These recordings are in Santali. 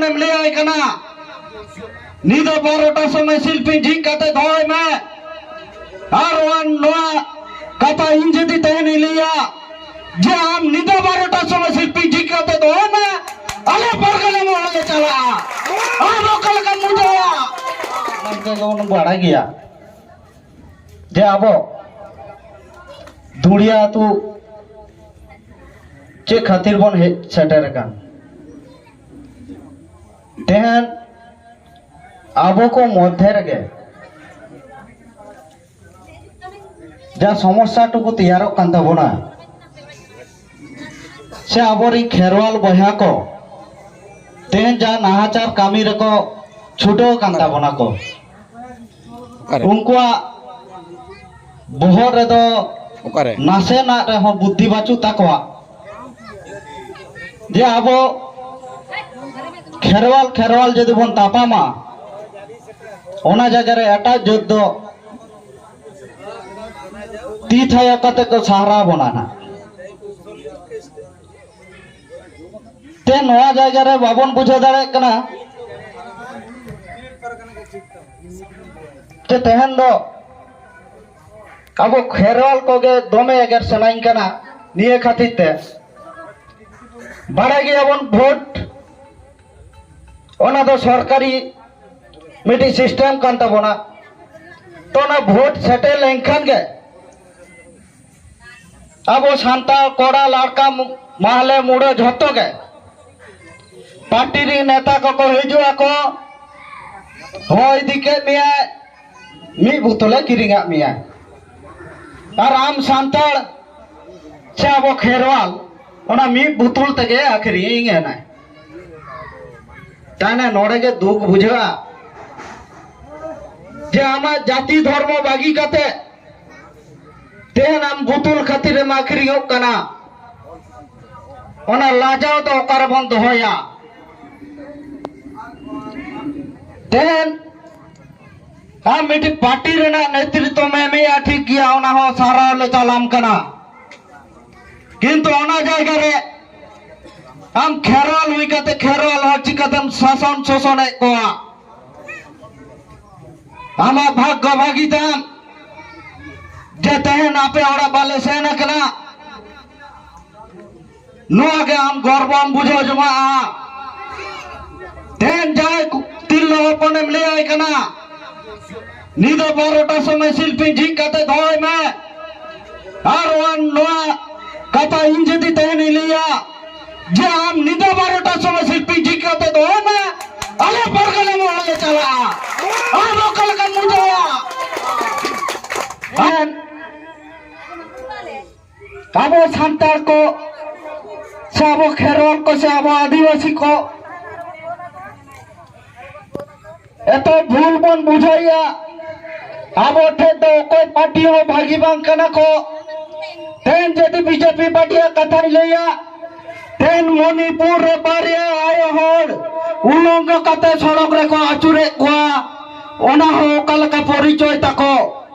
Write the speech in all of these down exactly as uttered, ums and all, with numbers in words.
ᱮᱢ ᱞᱟᱹᱭᱟᱭ ᱠᱟᱱᱟ, ᱧᱤᱫᱟᱹ ᱵᱟᱨᱚᱴᱟ ᱥᱚᱢᱚᱭ ᱥᱤᱞᱯᱤᱧ ᱡᱷᱤᱡ ᱠᱟᱛᱮ ᱫᱚᱦᱚᱭ ᱢᱮ᱾ ᱟᱨ ᱚᱱᱟ, ᱱᱚᱣᱟ ᱠᱟᱛᱷᱟ ᱤᱧ ᱡᱩᱫᱤ ᱛᱮᱦᱮᱧ ᱤᱧ ᱞᱟᱹᱭᱟ ᱡᱮ ᱟᱢ ᱧᱤᱫᱟᱹ ᱵᱟᱨᱚᱴᱟ ᱥᱚᱢᱚᱭ ᱥᱤᱞᱯᱤᱧ ᱡᱷᱤᱡ ᱠᱟᱛᱮ ᱫᱚᱦᱚᱭ ᱢᱮ, ᱟᱞᱮ ᱯᱟᱨᱜᱟᱱᱟ ᱢᱚᱦᱚᱞ ᱞᱮ ᱪᱟᱞᱟᱜᱼᱟ᱾ ᱟᱢ ᱚᱠᱟ ᱞᱮᱠᱟᱢ ᱵᱩᱡᱷᱟᱹᱣᱟ? ᱚᱱᱟ ᱫᱚ ᱵᱚᱱ ᱵᱟᱲᱟᱭ ᱜᱮᱭᱟ ᱡᱮ ᱟᱵᱚ ᱫᱩᱲᱤᱭᱟ ᱟᱹᱛᱩ ᱪᱮᱫ ᱠᱷᱟᱹᱛᱤᱨ ᱵᱚᱱ ᱦᱮᱡ ᱥᱮᱴᱮᱨ ᱟᱠᱟᱱ᱾ ᱛᱮᱦᱮᱧ ᱟᱵᱚ ᱠᱚ ᱢᱚᱫᱽᱫᱷᱮ ᱨᱮᱜᱮ ᱡᱟ ᱥᱚᱢᱚᱥᱥᱟ ᱴᱩᱠᱩ ᱛᱮᱭᱟᱨᱚᱜ ᱠᱟᱱ ᱛᱟᱵᱚᱱᱟ, ᱥᱮ ᱟᱵᱚᱨᱤᱱ ᱠᱷᱮᱨᱣᱟᱞ ᱵᱚᱭᱦᱟ ᱠᱚ ᱛᱮᱦᱮᱧ ᱡᱟ ᱱᱟᱦᱟᱪᱟᱨ ᱠᱟᱹᱢᱤ ᱨᱮᱠᱚ ᱪᱷᱩᱴᱟᱹᱣ ᱟᱠᱟᱱ ᱛᱟᱵᱚᱱᱟ ᱠᱚ, ᱚᱠᱟᱨᱮ? ᱩᱱᱠᱩᱣᱟᱜ ᱵᱚᱦᱚᱜ ᱨᱮᱫᱚ ᱚᱠᱟᱨᱮ? ᱱᱟᱥᱮᱱᱟᱜ ᱨᱮᱦᱚᱸ ᱵᱩᱫᱽᱫᱷᱤ ᱵᱟᱹᱪᱩᱜ ᱛᱟᱠᱚᱣᱟ ᱡᱮ ᱟᱵᱚ ᱠᱷᱮᱨᱣᱟᱞ ᱠᱷᱮᱨᱣᱟᱞ ᱡᱩᱫᱤ ᱵᱚᱱ ᱛᱟᱯᱟᱢᱟ, ᱚᱱᱟ ᱡᱟᱭᱜᱟ ᱨᱮ ᱮᱴᱟᱜ ᱡᱟᱹᱛ ᱫᱚ ᱛᱤ ᱛᱷᱟᱭᱚ ᱠᱟᱛᱮ ᱠᱚ ᱥᱟᱦᱟᱨᱟᱣ ᱵᱚᱱᱟ ᱱᱟᱜ᱾ ᱛᱮ ᱱᱚᱣᱟ ᱡᱟᱭᱜᱟ ᱨᱮ ᱵᱟᱵᱚᱱ ᱵᱩᱡᱷᱟᱹᱣ ᱫᱟᱲᱮᱭᱟᱜ ᱠᱟᱱᱟ ᱡᱮ ᱛᱮᱦᱮᱧ ᱫᱚ ᱟᱵᱚ ᱠᱷᱮᱨᱣᱟᱞ ᱠᱚᱜᱮ ᱫᱚᱢᱮ ᱮᱜᱮᱨ ᱥᱟᱱᱟᱧ ᱠᱟᱱᱟ᱾ ᱱᱤᱭᱟᱹ ᱠᱷᱟᱹᱛᱤᱨ ᱛᱮ ᱵᱟᱲᱟᱭ ᱜᱮᱭᱟᱵᱚᱱ, ᱵᱷᱳᱴ ᱚᱱᱟ ᱫᱚ ᱥᱚᱨᱠᱟᱨᱤ ᱢᱤᱫᱴᱤᱡ ᱥᱤᱥᱴᱮᱢ ᱠᱟᱱ ᱛᱟᱵᱚᱱᱟ᱾ ᱛᱚ ᱚᱱᱟ ᱵᱷᱳᱴ ᱥᱮᱴᱮᱨ ᱞᱮᱱᱠᱷᱟᱱ ᱜᱮ ᱟᱵᱚ ᱥᱟᱱᱛᱟᱲ ᱠᱚᱲᱟ ᱞᱟᱲᱠᱟ ᱢᱟᱦᱞᱮ ᱢᱩᱲᱟᱹ ᱡᱷᱚᱛᱚ ᱜᱮ ᱯᱟᱨᱴᱤ ᱨᱤᱱ ᱱᱮᱛᱟ ᱠᱚᱠᱚ ᱦᱤᱡᱩᱜ ᱟᱠᱚ, ᱦᱚᱸ ᱤᱫᱤ ᱠᱮᱫ ᱢᱮᱭᱟᱭ, ᱢᱤᱫ ᱵᱳᱛᱚᱞᱮ ᱠᱤᱨᱤᱧᱟᱜ ᱢᱮᱭᱟ᱾ ᱟᱨ ᱟᱢ ᱥᱟᱱᱛᱟᱲ ᱥᱮ ᱟᱵᱚ ᱠᱷᱮᱨᱣᱟᱞ ᱚᱱᱟ ᱢᱤᱫ ᱵᱳᱛᱚᱞ ᱛᱮᱜᱮ ᱟᱹᱠᱷᱨᱤᱧ ᱮᱱᱟᱭ᱾ ᱛᱟᱦᱞᱮ ᱱᱚᱰᱮ ᱜᱮ ᱫᱩᱠ ᱵᱩᱡᱷᱟᱹᱜᱼᱟ ᱡᱮ ᱟᱢᱟᱜ ᱡᱟᱹᱛᱤ ᱫᱷᱚᱨᱢᱚ ᱵᱟᱹᱜᱤ ᱠᱟᱛᱮ ᱛᱮᱦᱮᱧ ᱟᱢ ᱵᱳᱛᱚᱞ ᱠᱷᱟᱹᱛᱤᱨ ᱮᱢ ᱟᱹᱠᱷᱨᱤᱧᱚᱜ ᱠᱟᱱᱟ᱾ ᱚᱱᱟ ᱞᱟᱡᱟᱣ ᱫᱚ ᱚᱠᱟ ᱨᱮᱵᱚᱱ ᱫᱚᱦᱚᱭᱟ? ᱛᱮᱦᱮᱧ ᱟᱢ ᱢᱤᱫᱴᱤᱡ ᱯᱟᱨᱴᱤ ᱨᱮᱱᱟᱜ ᱱᱮᱛᱨᱤᱛᱵᱚᱢ ᱮᱢᱮᱜᱼᱟ, ᱴᱷᱤᱠ ᱜᱮᱭᱟ, ᱚᱱᱟ ᱦᱚᱸ ᱥᱟᱨᱦᱟᱣ ᱞᱮ ᱪᱟᱞᱟᱢ ᱠᱟᱱᱟ, ᱠᱤᱱᱛᱩ ᱚᱱᱟ ᱡᱟᱭᱜᱟ ᱨᱮ ᱟᱢ ᱠᱷᱮᱨᱣᱟᱞ ᱦᱩᱭ ᱠᱟᱛᱮ ᱠᱷᱮᱨᱣᱟᱞ ᱦᱚᱲ ᱪᱤᱠᱟᱹᱛᱮᱢ ᱥᱟᱥᱚᱱ ᱥᱚᱥᱚᱱᱮᱫ ᱠᱚᱣᱟ? ᱟᱢᱟᱜ ᱵᱷᱟᱜᱽᱜᱚ ᱵᱷᱟᱹᱜᱤ ᱛᱟᱢ ᱡᱮ ᱛᱮᱦᱮᱧ ᱟᱯᱮ ᱚᱲᱟᱜ ᱵᱟᱞᱮ ᱥᱮᱱ ᱟᱠᱟᱱᱟ᱾ ᱱᱚᱣᱟ ᱜᱮ ᱟᱢ ᱜᱚᱨᱵᱚᱢ ᱵᱩᱡᱷᱟᱹᱣ ᱡᱚᱝᱟᱜᱼᱟ᱾ ᱛᱮᱦᱮᱧ ᱡᱟᱦᱟᱸᱭ ᱠᱩ-, ᱛᱤᱨᱞᱟᱹ ᱦᱚᱯᱚᱱᱮᱢ ᱞᱟᱹᱭᱟᱭ ᱠᱟᱱᱟ, ᱧᱤᱫᱟᱹ ᱵᱟᱨᱚᱴᱟ ᱥᱚᱢᱚᱭ ᱥᱤᱞᱯᱤᱧ ᱡᱷᱤᱡ ᱠᱟᱛᱮ ᱫᱚᱦᱚᱭ ᱢᱮ᱾ ᱟᱨ ᱚᱱ-, ᱱᱚᱣᱟ ᱠᱟᱛᱷᱟ ᱤᱧ ᱡᱩᱫᱤ ᱛᱮᱦᱮᱧ ᱤᱧ ᱞᱟᱹᱭᱟ ᱡᱮ ᱟᱢ ᱧᱤᱫᱟᱹ ᱵᱟᱨᱚᱴᱟ ᱥᱚᱢᱚᱭ ᱥᱤᱞᱯᱤᱧ ᱡᱷᱤᱡ ᱠᱟᱛᱮ ᱫᱚᱦᱚᱭ ᱢᱮ, ᱟᱞᱮ ᱯᱟᱨᱜᱟᱱᱟ ᱢᱚᱦᱚᱞ ᱞᱮ ᱪᱟᱞᱟᱜᱼᱟ᱾ ᱟᱢ ᱚᱠᱟ ᱞᱮᱠᱟᱢ ᱵᱩᱡᱷᱟᱹᱣᱟ? ᱟᱨ ᱟᱵᱚ ᱥᱟᱱᱛᱟᱲ ᱠᱚ ᱥᱮ ᱟᱵᱚ ᱠᱷᱮᱨᱣᱟᱞ ᱠᱚ ᱥᱮ ᱟᱵᱚ ᱟᱹᱫᱤᱵᱟᱹᱥᱤ ᱠᱚ ᱮᱛᱚ ᱵᱷᱩᱞ ᱵᱚᱱ ᱵᱩᱡᱷᱟᱹᱣᱮᱫᱼᱟ᱾ ᱟᱵᱚ ᱴᱷᱮᱱ ᱫᱚ ᱚᱠᱚᱭ ᱯᱟᱨᱴᱤ ᱦᱚᱸ ᱵᱷᱟᱹᱜᱤ ᱵᱟᱝ ᱠᱟᱱᱟ ᱠᱚ᱾ ᱛᱮᱦᱮᱧ ᱡᱩᱫᱤ ᱵᱤᱡᱮᱯᱤ ᱯᱟᱨᱴᱤᱭᱟᱜ ᱠᱟᱛᱷᱟᱧ ᱞᱟᱹᱭᱟ, ᱛᱮᱦᱮᱧ ᱢᱚᱱᱤᱯᱩᱨ ᱨᱮ ᱵᱟᱨᱭᱟ ᱟᱭᱳ ᱦᱚᱲ ᱩᱞᱚᱝᱜᱚ ᱠᱟᱛᱮ ᱥᱚᱲᱚᱠ ᱨᱮᱠᱚ ᱟᱹᱪᱩᱨᱮᱫ ᱠᱚᱣᱟ, ᱚᱱᱟ ᱦᱚᱸ ᱚᱠᱟ ᱞᱮᱠᱟ ᱯᱚᱨᱤᱪᱚᱭ ᱛᱟᱠᱚ?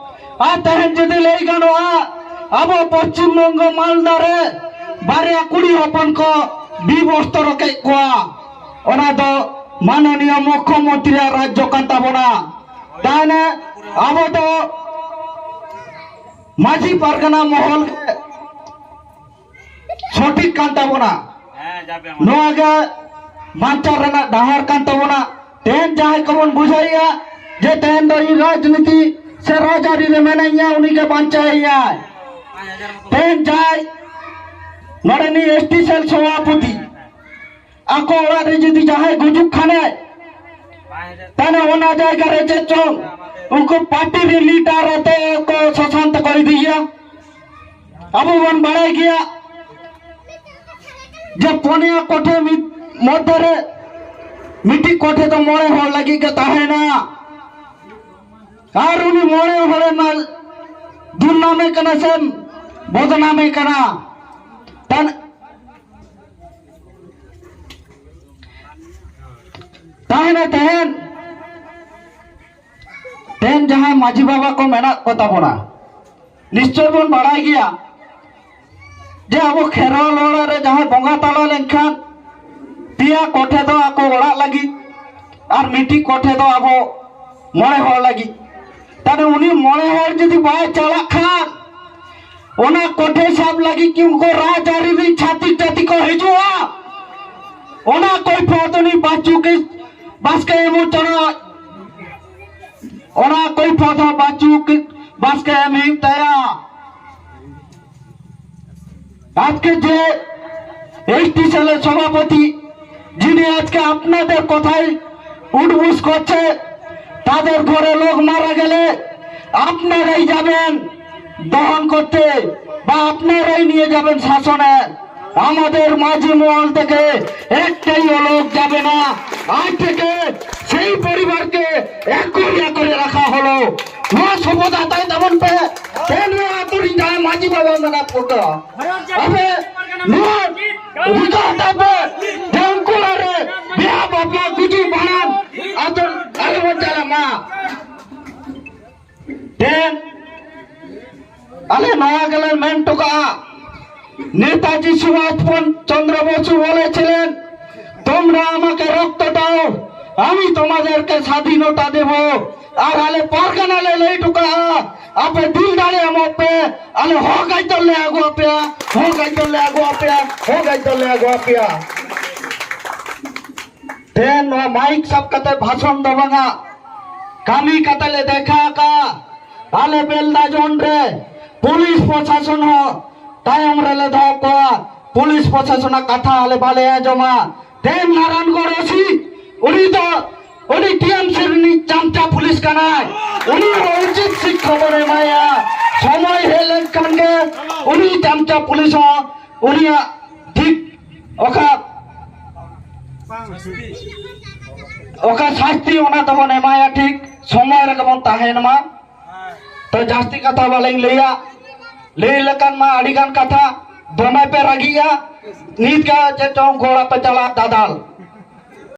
ᱟᱨ ᱛᱮᱦᱮᱧ ᱡᱩᱫᱤ ᱞᱟᱹᱭ ᱜᱟᱱᱚᱜᱼᱟ, ᱟᱵᱚ ᱯᱚᱥᱪᱤᱢ ᱵᱚᱝᱜᱚ ᱢᱟᱞᱫᱟ ᱨᱮ ᱵᱟᱨᱭᱟ ᱠᱩᱲᱤ ᱦᱚᱯᱚᱱ ᱠᱚ ᱵᱤᱵᱚᱥᱛᱨᱚ ᱠᱮᱫ ᱠᱚᱣᱟ, ᱚᱱᱟ ᱫᱚ ᱢᱟᱱᱚᱱᱤᱭᱚ ᱢᱩᱠᱷᱭᱚᱢᱚᱱᱛᱨᱤᱭᱟᱜ ᱨᱟᱡᱽᱡᱚ ᱠᱟᱱ ᱛᱟᱵᱚᱱᱟ᱾ ᱛᱟᱦᱞᱮ ᱟᱵᱚ ᱫᱚ ᱢᱟᱹᱡᱷᱤ ᱯᱟᱨᱜᱟᱱᱟ ᱢᱚᱦᱚᱞ ᱜᱮ ᱥᱚᱴᱷᱤᱠ ᱠᱟᱱ ᱛᱟᱵᱚᱱᱟ᱾ ᱱᱚᱣᱟ ᱜᱮ ᱵᱟᱧᱪᱟᱣ ᱨᱮᱱᱟᱜ ᱰᱟᱦᱟᱨ ᱠᱟᱱ ᱛᱟᱵᱚᱱᱟ᱾ ᱛᱮᱦᱮᱧ ᱡᱟᱦᱟᱸᱭ ᱠᱚᱵᱚᱱ ᱵᱩᱡᱷᱟᱹᱣᱮᱭᱟ ᱡᱮ ᱛᱮᱦᱮᱧ ᱫᱚ ᱤᱧ ᱨᱟᱡᱽᱱᱤᱛᱤ ᱥᱮ ᱨᱟᱡᱽᱟᱹᱨᱤ ᱨᱮ ᱢᱮᱱᱟᱧᱟ, ᱩᱱᱤ ᱜᱮ ᱵᱟᱧᱪᱟᱣᱮᱭᱟᱭ᱾ ᱛᱮᱦᱮᱧ ᱡᱟᱦᱟᱸᱭ ᱱᱚᱰᱮᱱᱤᱡ ᱮᱥ ᱴᱤ ᱥᱮᱞ ᱥᱚᱵᱷᱟᱯᱚᱛᱤ, ᱟᱠᱚ ᱚᱲᱟᱜ ᱨᱮ ᱡᱩᱫᱤ ᱡᱟᱦᱟᱸᱭ ᱜᱩᱡᱩᱜ ᱠᱷᱟᱱᱮ, ᱛᱟᱦᱞᱮ ᱚᱱᱟ ᱡᱟᱭᱜᱟ ᱨᱮ ᱪᱮᱫ ᱪᱚᱝ ᱩᱱᱠᱩ ᱯᱟᱨᱴᱤ ᱨᱮ ᱞᱤᱰᱟᱨ ᱟᱛᱮ ᱠᱚ ᱥᱟᱥᱚᱱ ᱛᱮᱠᱚ ᱤᱫᱤᱭᱮᱭᱟ᱾ ᱟᱵᱚ ᱵᱚᱱ ᱵᱟᱲᱟᱭ ᱜᱮᱭᱟ ᱡᱮ ᱯᱚᱱᱭᱟ ᱠᱚᱴᱷᱮ ᱢᱤᱫ ᱢᱚᱫᱽᱫᱷᱮ ᱨᱮ ᱢᱤᱫᱴᱤᱡ ᱠᱚᱴᱷᱮ ᱫᱚ ᱢᱚᱬᱮ ᱦᱚᱲ ᱞᱟᱹᱜᱤᱫ ᱜᱮ ᱛᱟᱦᱮᱱᱟ᱾ ᱟᱨ ᱩᱱᱤ ᱢᱚᱬᱮ ᱦᱚᱲ ᱨᱮᱱᱟᱜ ᱫᱩᱨᱱᱟᱢᱮ ᱠᱟᱱᱟ ᱥᱮ ᱵᱚᱫᱱᱟᱢᱮ ᱠᱟᱱᱟ? ᱛᱟᱦᱞᱮ ᱛᱟᱦᱮᱱᱟ ᱛᱟᱦᱮᱱ᱾ ᱛᱮᱦᱮᱧ ᱡᱟᱦᱟᱸᱭ ᱢᱟᱹᱡᱷᱤ ᱵᱟᱵᱟ ᱠᱚ ᱢᱮᱱᱟᱜ ᱠᱚ ᱛᱟᱵᱚᱱᱟ, ᱱᱤᱥᱪᱚᱭ ᱵᱚᱱ ᱵᱟᱲᱟᱭ ᱜᱮᱭᱟ ᱡᱮ ᱟᱵᱚ ᱠᱷᱮᱨᱣᱟᱞ ᱚᱲᱟᱜ ᱨᱮ ᱡᱟᱦᱟᱸᱭ ᱵᱚᱸᱜᱟ ᱛᱟᱞᱟ ᱞᱮᱱᱠᱷᱟᱱ ᱯᱮᱭᱟ ᱠᱚᱴᱷᱮ ᱫᱚ ᱟᱠᱚ ᱚᱲᱟᱜ ᱞᱟᱹᱜᱤᱫ ᱟᱨ ᱢᱤᱫᱴᱤᱡ ᱠᱚᱴᱷᱮ ᱫᱚ ᱟᱵᱚ ᱢᱚᱬᱮ ᱦᱚᱲ ᱞᱟᱹᱜᱤᱫ᱾ ᱛᱟᱦᱞᱮ ᱩᱱᱤ ᱢᱚᱬᱮ ᱦᱚᱲ ᱡᱩᱫᱤ ᱵᱟᱭ ᱪᱟᱞᱟᱜ ᱠᱷᱟᱱ, ᱚᱱᱟ ᱠᱚᱴᱷᱮ ᱥᱟᱵ ᱞᱟᱹᱜᱤᱫ ᱠᱤ ᱩᱱᱠᱩ ᱨᱟᱡᱽᱟᱹᱨᱤ ᱨᱤᱱ ᱪᱷᱟᱹᱛᱤᱠ ᱡᱟᱹᱛᱤ ᱠᱚ ᱦᱤᱡᱩᱜᱼᱟ? ᱚᱱᱟ ᱠᱚᱭᱯᱷᱚᱛ ᱩᱱᱤ ᱵᱟᱪᱩ ᱠᱤ ᱵᱟᱥᱠᱮ ᱮᱢ ᱪᱟᱱᱟ, ᱚᱱᱟ ᱠᱚᱭᱯᱷᱚᱛ ᱦᱚᱸ ᱵᱟᱪᱩ ᱠᱤ ᱵᱟᱥᱠᱮ ᱮᱢ ᱦᱩᱭᱩᱜ ᱛᱟᱭᱟ। আজকে যে এসটি সেলের সভাপতি, যিনি আজকে আপনাদের কথায় উঠবুস করছে, তাদের ঘরে লোক মারা গেলে আপনারাই যাবেন দহন করতে, বা আপনারাই নিয়ে যাবেন শাসনে। আমাদের মাঝি মহল থেকে একটাইও লোক যাবে না। আজ থেকে সেই পরিবারকে এক করিয়া করে রাখা হলো। ᱱᱚᱣᱟ ᱥᱚᱵᱚᱫ ᱦᱟᱛᱟᱣ ᱛᱟᱵᱚᱱ ᱯᱮ᱾ ᱛᱮᱦᱮᱧ ᱱᱚᱣᱟ ᱟᱹᱛᱩ ᱨᱤᱱ ᱡᱟᱦᱟᱸᱭ ᱢᱟᱹᱡᱷᱤ ᱵᱟᱵᱟ ᱢᱮᱱᱟᱜ ᱠᱚᱣᱟ, ᱟᱯᱮ ᱱᱚᱣᱟ ᱨᱤᱠᱟᱹ ᱦᱟᱛᱟᱣ ᱯᱮ ᱡᱮ ᱩᱱᱠᱩ ᱚᱲᱟᱜ ᱨᱮ ᱵᱤᱦᱟ ᱵᱟᱯᱞᱟ ᱜᱩᱡᱩᱜ ᱵᱷᱟᱸᱰᱟᱱ ᱟᱫᱚ ᱟᱞᱚ ᱵᱚᱱ ᱪᱟᱞᱟᱜ ᱢᱟ᱾ ᱛᱮᱦᱮᱧ ᱟᱞᱮ ᱱᱚᱣᱟ ᱜᱮᱞᱮ ᱢᱮᱱ ᱦᱚᱴᱚ ᱠᱟᱜᱼᱟ, নেতাজি সুভাষ চন্দ্র বসু বলেছিলেন, "তোমরা আমাকে রক্ত দাও, আমি তোমাদেরকে স্বাধীনতা দেব।" ᱟᱨ ᱟᱞᱮ ᱯᱟᱨᱜᱟᱱᱟ ᱞᱮ ᱞᱟᱹᱭ ᱦᱚᱴᱚ ᱠᱟᱜᱼᱟ, ᱟᱯᱮ ᱫᱤᱞ ᱫᱟᱲᱮ ᱮᱢᱚᱜ ᱯᱮ, ᱟᱞᱮ ᱦᱚᱠ ᱟᱹᱭᱫᱟᱹᱨ ᱞᱮ ᱟᱹᱜᱩ ᱟᱯᱮᱭᱟ, ᱦᱚᱠ ᱟᱹᱭᱫᱟᱹᱨ ᱞᱮ ᱟᱹᱜᱩ ᱟᱯᱮᱭᱟ, ᱦᱚᱠ ᱟᱹᱭᱫᱟᱹᱨ ᱞᱮ ᱟᱹᱜᱩ ᱟᱯᱮᱭᱟ᱾ ᱛᱮᱦᱮᱧ ᱱᱚᱣᱟ ᱢᱟᱭᱤᱠ ᱥᱟᱵ ᱠᱟᱛᱮ ᱵᱷᱟᱥᱚᱱ ᱫᱚ ᱵᱟᱝᱟ, ᱠᱟᱹᱢᱤ ᱠᱟᱛᱮ ᱞᱮ ᱫᱮᱠᱷᱟ ᱟᱠᱟᱫᱼᱟ᱾ ᱟᱞᱮ ᱵᱮᱞᱫᱟ ᱡᱳᱱ ᱨᱮ ᱯᱩᱞᱤᱥ ᱯᱨᱚᱥᱟᱥᱚᱱ ᱦᱚᱸ ᱛᱟᱭᱚᱢ ᱨᱮᱞᱮ ᱫᱚᱦᱚ ᱠᱚᱣᱟ᱾ ᱯᱩᱞᱤᱥ ᱯᱨᱚᱥᱟᱥᱚᱱᱟᱜ ᱠᱟᱛᱷᱟ ᱟᱞᱮ ᱵᱟᱞᱮ ᱟᱸᱡᱚᱢᱟ᱾ ᱛᱮᱦᱮᱧ ᱱᱟᱨᱟᱭᱚᱱᱜᱚᱲ ᱳᱥᱤ, ᱩᱱᱤ ᱫᱚ, ᱩᱱᱤ ᱴᱤᱮᱢᱥᱤ ᱨᱤᱱᱤᱡ ᱪᱟᱢᱪᱟ ᱯᱩᱞᱤᱥ ᱠᱟᱱᱟᱭ᱾ ᱩᱱᱤ ᱦᱚᱸ ᱩᱪᱤᱛ ᱥᱤᱠᱠᱷᱟ ᱵᱚᱱ ᱮᱢᱟᱭᱟ᱾ ᱥᱚᱢᱚᱭ ᱦᱮᱡ ᱞᱮᱱᱠᱷᱟᱱ ᱜᱮ ᱩᱱᱤ ᱪᱟᱢᱪᱟ ᱯᱩᱞᱤᱥ ᱦᱚᱸ ᱩᱱᱤᱭᱟᱜ ᱴᱷᱤᱠ ᱚᱠᱟ, ᱚᱠᱟ ᱥᱟᱥᱛᱤ ᱚᱱᱟ ᱫᱚᱵᱚᱱ ᱮᱢᱟᱭᱟ, ᱴᱷᱤᱠ ᱥᱚᱢᱚᱭ ᱨᱮᱜᱮ ᱵᱚᱱ ᱛᱟᱦᱮᱱ ᱢᱟ᱾ ᱛᱚ ᱡᱟᱹᱥᱛᱤ ᱠᱟᱛᱷᱟ ᱵᱟᱞᱤᱧ ᱞᱟᱹᱭᱟ, ᱞᱟᱹᱭ ᱞᱮᱠᱟᱱ ᱢᱟ ᱟᱹᱰᱤ ᱜᱟᱱ ᱠᱟᱛᱷᱟ, ᱫᱚᱢᱮ ᱯᱮ ᱨᱟᱹᱜᱤᱜᱼᱟ, ᱱᱤᱛ ᱜᱮ ᱪᱮᱫ ᱪᱚᱝ ᱜᱚᱲᱟ ᱯᱮ ᱪᱟᱞᱟᱜ ᱫᱟᱫᱟᱞ᱾